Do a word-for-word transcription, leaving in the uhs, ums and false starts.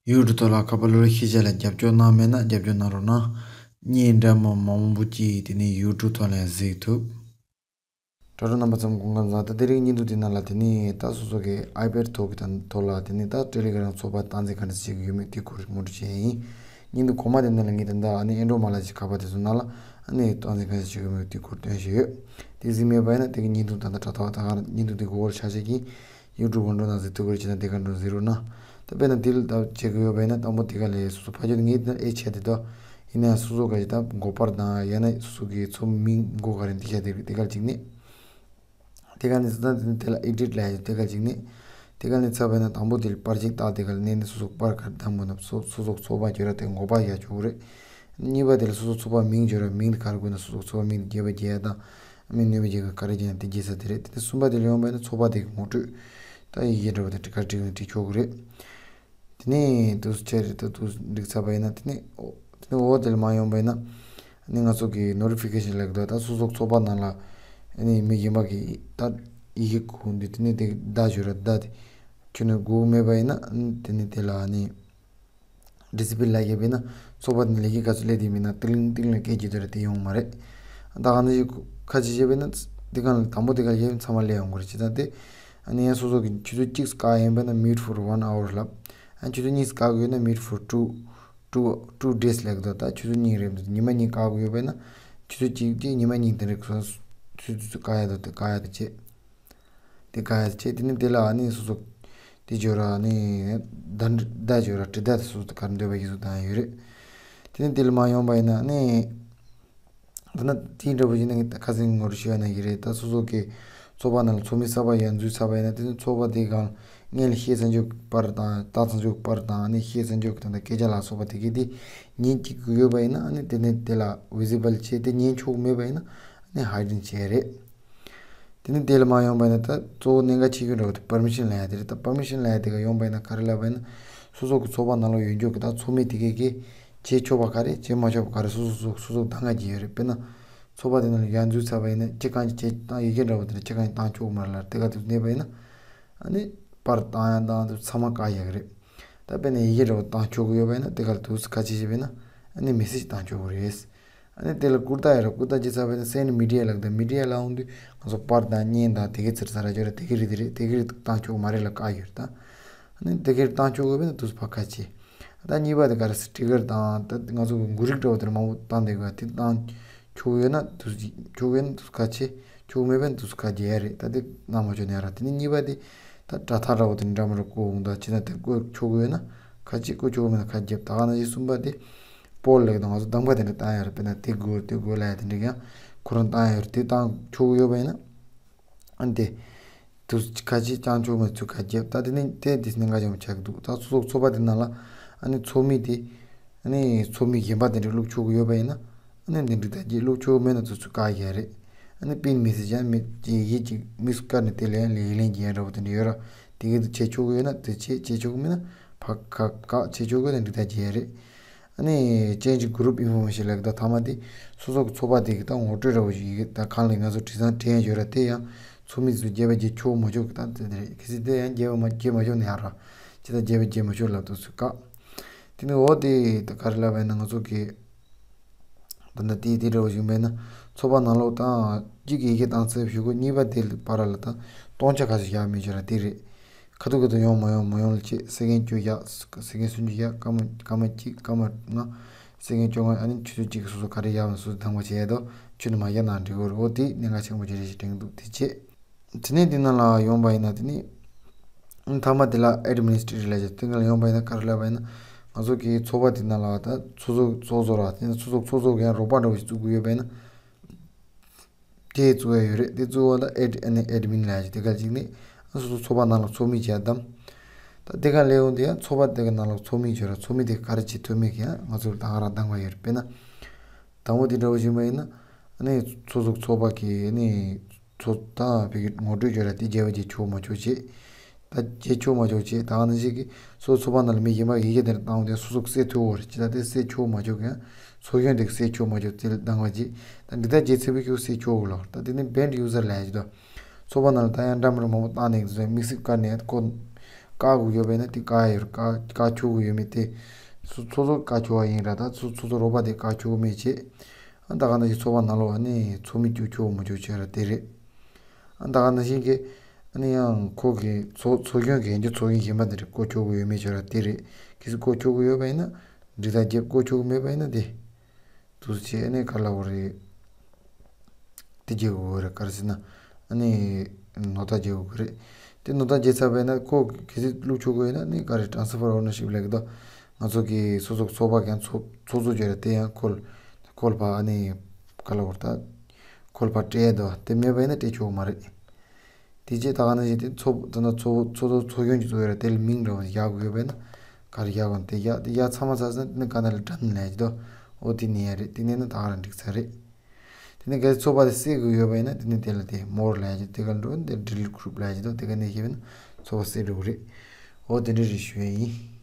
ཡུ་ཊུབ་ཐོག་ལ་ཁ་པར་གློག་ཤེས་བྱ་ལ་རྒྱབ་སྐྱོར་གནང་མེད་ན་རྒྱབ་སྐྱོར་གནང་རོགས་གནང་། བརྙན་འདྲ་མིན་མང་པོ་ཅིག་དེ་ནས་ཡུ་ཊུབ་ཐོག་ལ་གཟིགས་ཐུབ། དྲ་གྲོགས་རྣམ་པ་ཚང་མ་སྐུ་ཁམས་བཟང་། ད་དེ་རིང་བརྙན་ཐུང་དེ་ནང་ལ་དེ་ནས་ད་སོ་སོ་གི་ཨའི་པེཌ་ཐོག་གི་ཐོག་ལ་དེ་ནས་ད་ཊེ་ལི་གྷི་རམ་ཚོགས་པ་སྟངས་འཛིན་ག་འདྲ་བྱེད་ཀྱི་ཡོད་མེད་དེ་སྐོར་ངོ་སྤྲོད་བྱེད་ཡ་ཡིན། བརྙན་ཐུང་གོང་མ་དེ་ནང་ལ་ངས་ད་ལྟ་ཨ་ནི་ཨེན་ཌོ་མ་ལ་ཇི་ཁ་པར་དེ་ཚོ་ནང་ལ་ཨ་ནི་སྟངས་འཛིན་ག་འདྲ་བྱེད་ཀྱི་ཡོད་མེད་དེ་སྐོར་སྟོན་བཞིན་ཡོད། དེ་གཟིགས་མེད་པ་ཡིན་ན་དེ་གི་བརྙན་ཐུང་ད་ལྟ་དྲ་ཐོག་ད་ག་རང་བརྙན་ཐུང་དེ་གོ་བར་ཆ་བཞག་གིན། ཡུ་ཊུབ་གོང་འགྲོ་ནང་གཟིགས་ཐུབ་ཀྱི་རེད། བྱས་ན་དེ་ག་འགྲོ་གཟིགས་རོགས་གནང་། ད་དཔེར་ན་དེ་ལ་ད་བྱེད་དགོས་ཡོད་པ་ཡིན་ན་དང་པོ་དེ་ག་ལས་སོ་སོ་ཕ་ཆོས་ངེས་དེ་ཨེ་བྱས་དེ་དོ། ཡིན་ན་ཡང་སོ་སོ་ག་ཞིག་ད་མགོ་པར་དང་ཡང་ན་སོ་སོ་གི་ཚོ་མིང་མགོ་ག་རེ་འདི་བྱས་དེ་དེ་ག་ལ་གཅིག་ནི། དེ་ག་ནས་ད་དེ་ལ་ཨེ་ཌིཊ་ལ་ཡ་དེ་ག་ལ་གཅིག་ནི། དེ་ག་ནས་ཚར་བ་ཡིན་ན་དང་པོ་དེ་ལ་པར་ཅིག་བཏགས་དེ་ག་ལ་ནས་ནི་སོ་སོ་པར་ག་རེ་བཏང་དགོས་ན་སོ་སོ་སོ་ཚོགས་པ་བརྗོད་ར་དེ་མགོ་པར་ཡ་བྱུག་རེད། གཉིས་པ་དེ་ལ་སོ་སོ་ཚོགས་པ་མིང་བརྗོད་ར་མིང་དེ་ག་རེ་དགོས་ན་སོ་སོ་ཚོགས་པ་མིང་དེ་རྒྱས་པ་རྒྱས་ཡ་དང་། མི་ནུས་པ་ཅིག་ག་རེ་བྱས་ན་དེ་བརྗེ་ས་དེ་རེད། དེ་ནས་གསུམ་པ་དེ་ལ་ཡོང་བ་ཡིན་ན་ཚོགས་པ་དེ་གི་ངོ་སྤྲོད། ད་ཡི་གེ་འདྲ་བོ་དེ་ག་རེ་བྲིས་ཡོད་ན་བྲིས་ཆོག་གི་རེད། དེ་ནས་དུས་ཚོད་རེད། ད་དུས་འགྲིག་ཚར་བ་ཡིན་ན་དེ་ནས་འོ་དེ་ནས་འོ་དེ་ལ་མ་ཡོང་བ་ཡིན་ན་ཨ་ནི་ང་ཚོ་གི་ནོ་ཊི་ཕི་ཀེ་ཤན་ལབ་འདུག་ད་སོ་སོ་ཚོགས་པ་ནང་ལ་ཨ་ནི་མི་གཞན་པ་གི་ད་ཡི་གེ་གོ་འདི་དེ་ནས་དེ་བརྡ་བརྗོད་ར་བརྡ་དེ་ཁྱོད་ནས་དགོས་མེད་པ་ཡིན་ན་ཨ་ནི་དེ་ནས་དེ་ལ་ཨ་ནི། ཌི་སི་པི་ལིན་ལ་བརྒྱབ་པས་ན་ཚོགས་པ་དེ་ནས་ལས་ཀའི་སྐབས་སུ་སླེབས་དེ་མིན་ན་ཏིང་ཏིང་ལ་སྐད་ཅིག་དེ་ར་དེ་ཡོང་མ་རེད། ད་ག་ནང་བཞིན་ཁ་ཅིག་བྱས་པས་ན་དེ་གང་ལ་དང་པོ་དེ་ག་ཡེ་ཚང་མ་སླེབས་ཡོང་གི་རེད། བྱས་ཙང་དེ་ཨ་ནི་ཡང་སོ་སོ་གི་ཆུ་ཚོད་གཅིག་བཀག་ཡིན་པས་ན་meet for one hour ལབ། ཨ་ཆུ་ཚོད་གཉིས་བཀག་གི་ཡོད་ན་meet for two two two days ལབ་གི་འདུག་ད་ཆུ་ཚོད་གཉིས་རེད་འདུག་ཉི་མ་གཉིས་བཀག་གི་ཡོད་པས་ན་ཆུ་ཚོད་གཅིག་གཅིག་ཉི་མ་གཉིས་དེ་རེད། ཆུ་ཚོད་བཀག་ཡ་འདུག་དེ་བཀག་ཡ་དེ་བྱས། དེ་ག་ཡ་བྱས་དེ་ནི་དེ་ལ་ཨ་ནི་སོ་སོ་དེ་བརྗོད་ར་ཨ་ནི་བརྡ་བརྡ་བརྗོད་ར་དྲི་བརྡ་དེ་སོ་སོ་ག་རེ་འདོད་པ་ཡིན་སོ་བཏང་ཡ་ཡོད་རེད། དེ་ནི་དེ་ལ་མ་ཡོང་པ་ཡིན་ན་ཨ་ནི་ད་ན་དེ་འདྲ་པོ་ཡིན་ན་ངས་ཁ་སང་ངོ་སྤྲོད་ཞུ་ཡ་ན་ཡི་རེད། ད་སོ་སོ་གི་ཚོགས་པ་ནང་ལ་ཚོགས་མི་གསར་པ་ཡར་འཛུལ་ཚར་བ་ཡིན་ན་དེ་ནི་ཚོགས་པ་དེ་གང་སྔོན་ལ་ཤེས་ཚར་འཇོག་པར་དང་བལྟ་ཚར་འཇོག་པར་དང་ཨ་ནི་ཤེས་ཚར་འཇོག་དང་སྐད་ཆ་ལ་སོགས་པ་དེ་གི་དེ་ཉན་གྱི་ཡོད་པ་ཡིན་ན་ཨ་ནི་དེ་ནི་དེ་ལ་ཝི་ཛི་བལ་བྱས་དེ་ཉན་ཆོག་མེད་པ་ཡིན་ན་ཨ་ནི་ཧའི་ཌིང་བྱས་རེད། དེ་ནི་དེ་ལ་མ་ཡོང་བ་ཡིན་ན་ད་གཙོ་བོ་གནད་འགག་ཆེ་ཤོས་འདྲ་བོ་དེ་པར་མི་ཤན་ལབ་ཡ་དེ་རེད། ད་པར་མི་ཤན་ལབ་ཡ་དེ་ག་ཡོང་བ་ཡིན་ན་ག་རེ་ལབ་པ་ཡིན་ན་སོ་སོ་གི་ཚོགས་པ་ནང་ལོགས་ཡོད་འཇོག་གི་ད་ཚོགས་མི་དེ་གས་གས་བྱེད་ཆོག་པ་ག་རེ་བྱེད་མ་ཆོག་པ་ག་རེ་སོ་སོ་སོ་སོ་སོ་གདམ་ག་བྱེད་ཡོད་རེད། དཔེར་ན་ཚོགས་པ་དེ་ནང་ལ་ཡར་འཛུལ་ཚར་བ་ཡིན་ན་ཁྱེད་གང་གི་བྱེད་སྟངས་ཡི་གེ་འདྲ་བོ་དེ་ལ་ཁྱེད་གང་གི་བཏང་ཆོག་གི་མ་རེད་ལ་དེ་ག་དེ་གནས་པ་ཡིན་ན་ཨ་ནི་པར་བཏང་ཡ་བཏང་དུས་ཚང་མ་བཀག་ཡག་གི་རེད། ད་དཔེར་ན་ཡི་གེ་འདྲ་བོ་བཏང་ཆོག་གི་ཡོད་པ་ཡིན་ན་དེ་ག་ལ་དུས་ཁ་ཆེ་ཞིག་བས་ན་ཨ་ནི་མེ་སེ་ཇི་བཏང་ཆོག་གི་རེད། ཨ་ནི་དེ་ལ་བསྐུར་རྟགས་ཡོད་རེད། བསྐུར་རྟགས་ཅི་ཚར་བས་ན་སེན་མི་ཌི་ཡ་ལབ་དང་མི་ཌི་ཡ་ལ་འོང་དུས་ང་ཚོ་པར་དང་བརྙན་དང་དེ་གའི་ཚིར་ཚར་ཡོད་རེད། དེ་གའི་རིགས་དེ་རེད། དེ་གའི་རིགས་བཏང་ཆོག་མ་རེད་ལ་བཀག་ཡོད་རེད། ད་ཨ་ནི་དེ་གའི་རིགས་བཏང་ཆོག་གི་བས་ན་དུས་ཕ་ཁ་ཆེ། ད་གཉིས་པ་དེ་ག་རེ་སི་ཊི་ཀར་དང་ད་ང་ཚོ་གི་མགོ་རིགས་འདྲ་བོ་དེར་མང་པོ་བཏང་བསྡད་དགོས་དེ་བཏང་ཆོག་ཡོད་ན་དུས་ཆོག་ཡོད་ན་དུས་ཁ་ཆེ། ཆོག་མེད་པས་དུས་ཁ་རྒྱལ་ཡ་རེད། ད་དེ་གནང་མ་ཆོག་ནས་ར། དེ་ནི་གཉིས་པ་དེ་ད་དྲ་ཐག་འདྲ་བོ་དེ་འདྲ་མི་འདྲ་བཀོད་འོང་ད་ཅི་ན་དེ་བཀོད་ཆོག་གི་ཡོད་ན་ཁ་ཅིག་བཀོད་ཆོག་གི་མེད་ན་ཁ་རྒྱབ། ད་ག་ནང་བཞིན་གསུམ་པ་དེ་པོལ་ལབ་དང་ང་ཚོ་གདམ་ག་དེ་འདྲ་བཏང་ཡ་རེད། དཔེར་ན་དེ་དགོས་དེ་དགོས་ལབ་ཡ་དེ་འདྲ་ཡང་ཁོ་རང་བཏང་ཡ་རེད། དེ་བཏང་ཆོག་གི་ཡོད་པ་ཡིན་ན་ཨ་ནི་དེ་དུས་ཁ་ཅིག་བཏང་ཆོག་མེད་ཚུལ་ཁ་རྒྱབ། ད་དེ་ནི་དེ་དེ་གནད་འགག་ཆེན་པོ་ཆགས་ཀྱི་འདུག་ད་སོ་སོ་ཚོགས་པ་དེ་ནང་ལ་ཨ་ནི་ཚོགས་མི་དེ་ཨ་ནི་ཚོགས་མི་གཞན་པ་དེ་འདྲ་བླུག་ཆོག་གི་ཡོད་པ་ཡིན་ན་ཨ་ནི་འདི་འདྲ་ད་རྒྱས་བླུག་ཆོག་མེད་ན་དུས་ཚོད་བཀག་ཡ་རེད། ཨ་ནི་པིན་མེ་སེ་ཇི་ཡང་མི་ཅིག་ཡིག་ཅིག་མིག་སུ་བཀར་ནས་དེ་ལ་ཡང་ལེགས་ལེན་རྒྱག་ཡ་འདྲ་བོ་དེ་འདྲ་ཡོད་ར། དེ་གི་དུ་བྱེད་ཆོག་གི་ཡོད་ན་དེ་བྱེད། བྱེད་ཆོག་གི་མེད་ན་ཕ་ཁ་བཀག་བྱེད་ཆོག་གི་ཡོད་ན་འདི་ལྟར་བྱེད་ཡ་རེད། ཨ་ནི་change group information ལབ་ད་ཐ་མ་དེ་སོ་སོ་གི་ཚོགས་པ་དེ་གི་ད་ངོ་སྤྲོད་འདྲ་བོ་ཞིག་ཡི་གེ་ད་གང་ལ་ང་ཚོ་དྲི་བཟང་དྲན་ཡ་ཡོད་ར། དེ་ཡང་ཚོགས་མི་ཚོས་རྒྱས་པ་རྒྱས་ཆོག་མ་ཆོག་གི་ད་དེ་རེད། གལ་སྲིད་དེ་ཡང་རྒྱས་པ་མ་རྒྱས་མ་ཆོག་ན་ཡང་ར་ཇི་ལྟར་རྒྱས་པ་རྒྱས་མ་ཆོག་ལབ་དུས་སུ་བཀག་དེ་ནི་འོ་དེ་ད་ག་རེ་ལབ་པ་ཡིན་ན་ང་ཚོ་གི་ད་ལྟ་དེ་དེ་འདྲ་བོ་ཞིག་མེད་ན་ཚོགས་པ་ནང་ལོགས་དང་གཅིག་གི་ཡི་གེ་བཏང་ཚར་ཞུ་གོ་གཉིས་པ་དེ་བར་ལ་ད་སྟོང་ཆ་ག་ཚོད་བཞག་མེད་ཅོ་ར་དེ་རེད། ཁ་ཐུག་ཁ་ཐུག་ཡོང་མ་ཡོང་མ་ཡོང་ལ་བྱེད། སེ་ཀེན་བཅུ་བཞག་སེ་ཀེན་སུམ་ཅུ་བཞག་སྐར་མ་སྐར་མ་གཅིག་སྐར་མ་ལྔ་སེ་ཀེན་བཅོ་ལྔ་ཨ་ནི་ཆུ་ཚོད་གཅིག་གི་སོ་སོ་ག་རེ་བཞག་ན་སོ་སོ་དང་པོ་བྱེད་ཡ་དོ་ཆུ་ནི་མ་བཞག་ན་འགྲིག་གོ་རེད། འོ་དེ་གནད་འགག་ཆེན་པོ་ཅིག་རེད་ཞེས་དྲན་གི་འདུག་དེ་བྱེད། དེ་ནས་དེ་ནང་ལ་ཡོང་པ་ཡིན་ན་དེ་ནི་མཐའ་མ་དེ་ལ་ཨེ་ཌི་མི་ནི་སི་ཊྲེ་ཊར་ལབ་ཡ་དེ་ག་ལ་ཡོང་པ་ཡིན་ན་ག་རེ་ལབ་པ་ཡིན་ན་ང་ཚོ་གི་ཚོགས་པ་དེ་ནང་ལ་ད་ཚོགས་གཙོ་ཚོགས་གཙོ་ར་དེ་ནི་ཚོགས་གཙོ་ཚོགས་གཙོ་གི་ཡང་རོགས་པ་འདྲ་བོ་ཞིག་བཙུགས་དགོས་ཡོད་པ་ཡིན་ན། དེ་གཙོ་བོ་ཡོད་རེད། དེ་གཙོ་བོ་ལ་ཨེ་ཌི་ཨ་ནི་ཨེ་ཌི་མིན་ལབ་ཡ་ཅིག་དེ་ག་ཅིག་ནི་སོ་སོ་ཚོགས་པ་ནང་ལ་ཚོགས་མི་བྱས་དམ། ད་དེ་ག་ལས་འོང་དེ་ཡང་ཚོགས་པ་དེ་ག་ནང་ལ་ཚོགས་མི་བྱས་ར་ཚོགས་མི་དེ་ག་རེ་བྱེད་ཐུབ་མེད་ཀྱང་ང་ཚོར་ད་ག་རང་གདམ་ག་ཡོད་རེད། དཔེར་ན་དང་པོ་དེ་འདྲ་བོ་ཞིག་མ་ཡིན་ན་ཨ་ནི་ཚོགས་གཙོ་ཚོགས་པ་གི་ཨ་ནི་ཚོགས་ད་བི་གི་ངོ་སྤྲོད་བྱས་ར་དེ་རྒྱས་པ་རྒྱས་ཆོག་མ་ཆོག་བྱེད། ད་བྱེད་ཆོག་མ་ཆོག་བྱེད། ད་ག་ནང་བཞིན་གྱི་སོ་སོ་ཚོགས་པ་ནང་ལ་མི་གཞན་པ་ཡི་གེ་དེ་འདྲ་བཏང་བ་དེ་སོ་སོ་གསལ་ཐུབ་འོ་རེད། ཅི་ད་དེ་གསལ་ཆོག་མ་ཆོག་གི་ཡང་ཚོགས་གཞོན་དེ་གསལ་ཆོག་མ་ཆོག་དེ་ལ་གདམ་ག་བྱེད། ད་འདི་ལྟར་བྱེད་ཚེ་བུ་ཁྱོད་གསལ་ཆོག་གི་ལོ། ད་དེ་ནི་བེན་ཌི་ཡུ་ཟར་ལབ་ཡ་ཅིག་ད་ཚོགས་པ་ནང་ལ་ད་ཡང་འདྲ་མི་འདྲ་མང་པོ་བཏང་ནས་དེ་ཚོ་དམིགས་བསལ་བཀར་ནས་ཁོ་ བཀག་དགོས་ཡོད་པ་ཡིན་ན་དེ་བཀག་ཡ་ཡོད་རེད། བཀག་བཀག་ཆོག་གི་ཡོད་མེད་དེ། སོ་སོ་སོ་བཀག་ཆོག་པ་ཡིན་ར། ད་སོ་སོ་སོ་རོགས་པ་དེ་བཀག་ཆོག་གི་མེད་བྱས། ཨ་ད་ག་ནང་བཞིན་ཚོགས་པ་ནང་ལོགས་ཨ་ནི་ཚོགས་མི་བཅུག་ཆོག་མི་བཅུག་བྱས་ར་དེ་རེད། ཨ་ད་ག་ནང་བཞིན་གྱི་ཨ་ནི་ཡང་ཁོ་གི་ཚོགས་ཚོགས་ཆུང་གི་ཡན་གྱི་ཚོགས་ཆུང་གཞན་པ་དེ་རེད། བསྐོ་ཆོག་གི་ཡོད་མེད་བྱས་ར་དེ་རེད། གལ་སྲིད་བསྐོ་ཆོག་གི་ཡོད་པ་ཡིན་ན་འགྲིག་ཐག་བཅད། བསྐོ་ཆོག་གི་མེད་པ་ཡིན་ན་དེ། འདུག་སེ་བྱས་ཨ་ནི་ག་ལབ་དགོས་རེད། དེ་བརྗེ་དགོས་རེད། ག་རེ་ཟེར་ན། ཨ་ནི་ནོར་ཐག་བརྗེ་དགོས་རེད། དེ་ནོར་ཐག་བརྗེ་ཚར་བས་ན་ཁོ་གལ་སྲིད་བླུག་ཆོག་གི་ཡོད་ན་ནི་ག་རེ་transfer ownership ལབ་ཀྱི་འདུག་ང་ཚོ་གི་སོ་སོ་ཚོགས་པ་གན་ཚོགས་ཚོགས་གཙོ་བྱས་རེད། དེ་ཡང་ཁོ་ཁོ་ལ་ཕར་ཨ་ནི་ག་ལབ་དགོས་རེད། ད་ཁོ་ལ་ཕར་སྤྲད་ཡ་འདུག་དེ་མེད་པ་ཡིན་ན་སྤྲད་ཆོག་གི་མ་རེད། དེ་རྗེས་ད་ག་ནང་བཞིན་དེ་ཚོགས་ད་ནང་ཚོགས་ཚོགས་ཚོགས་ཚོགས་ཆུང་གི་ཚོགས་ཡོད་རེད། དེ་ལ་མིང་འདྲ་བ་ཞིག་བཞག་དགོས་ཡོད་པས་ན་ག་རེ་བཞག་དགོས་ན་དེ་བཞག་དེ་བཞག་ཚང་མ་ཚར་སོང་ན་ནི་ག་ན་ལ་done ལབ་ཀྱི་འདུག་འོ་དེ་མནན་ཡ་རེད། དེ་མནན་ན་ད་ག་རང་འགྲིག་ཚར་རེད། དེ་ནས་གལ་སྲིད་ཚོགས་པ་དེ་བསད་དགོས་ཡོད་པ་ཡིན་ན་དེ་ནས་དེ་ལ་དེ་more ལབ་ཀྱི་འདུག་དེ་ག་འགྲོ་དེ་delete group ལབ་ཀྱི་འདུག་དེ་ག་ནས་ཤེས་པ་ཡིན་ན་ཚོགས་པ་བསད་འགྲོ་གི་རེད། འོ་དེ་འདྲ་རེད་ཞུ་ཡ་ཡིན།